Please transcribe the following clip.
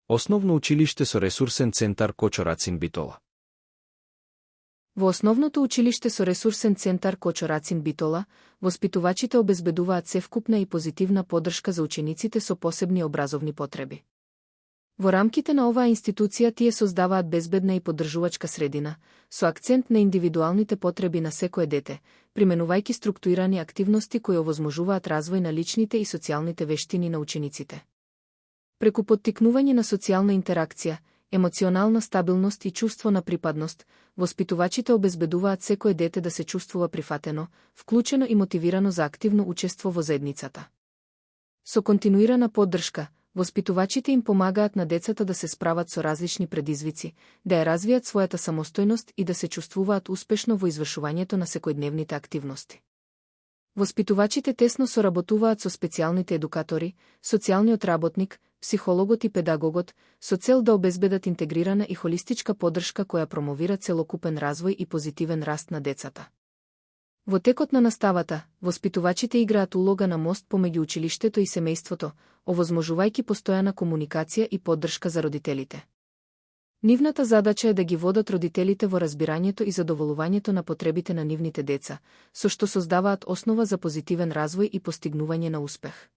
Основно училиште со ресурсен центар Кочо Рацин Битола. Во основното училиште со ресурсен центар Кочо Рацин Битола, воспитувачите обезбедуваат севкупна и позитивна поддршка за учениците со посебни образовни потреби. Во рамките на оваа институција тие создаваат безбедна и поддржувачка средина, со акцент на индивидуалните потреби на секое дете, применувајќи структурирани активности кои овозможуваат развој на личните и социјалните вештини на учениците. Преку поттикнување на социјална интеракција, емоционална стабилност и чувство на припадност, воспитувачите обезбедуваат секое дете да се чувствува прифатено, вклучено и мотивирано за активно учество во заедницата. Со континуирана поддршка, воспитувачите им помагаат на децата да се справат со различни предизвици, да ја развијат својата самостојност и да се чувствуваат успешно во извршувањето на секојдневните активности. Воспитувачите тесно соработуваат со специјалните едукатори, социјалниот работник, психологот и педагогот, со цел да обезбедат интегрирана и холистичка поддршка која промовира целокупен развој и позитивен раст на децата. Во текот на наставата, воспитувачите играат улога на мост помеѓу училиштето и семејството, овозможувајќи постојана комуникација и поддршка за родителите. Нивната задача е да ги водат родителите во разбирањето и задоволувањето на потребите на нивните деца, со што создаваат основа за позитивен развој и постигнување на успех.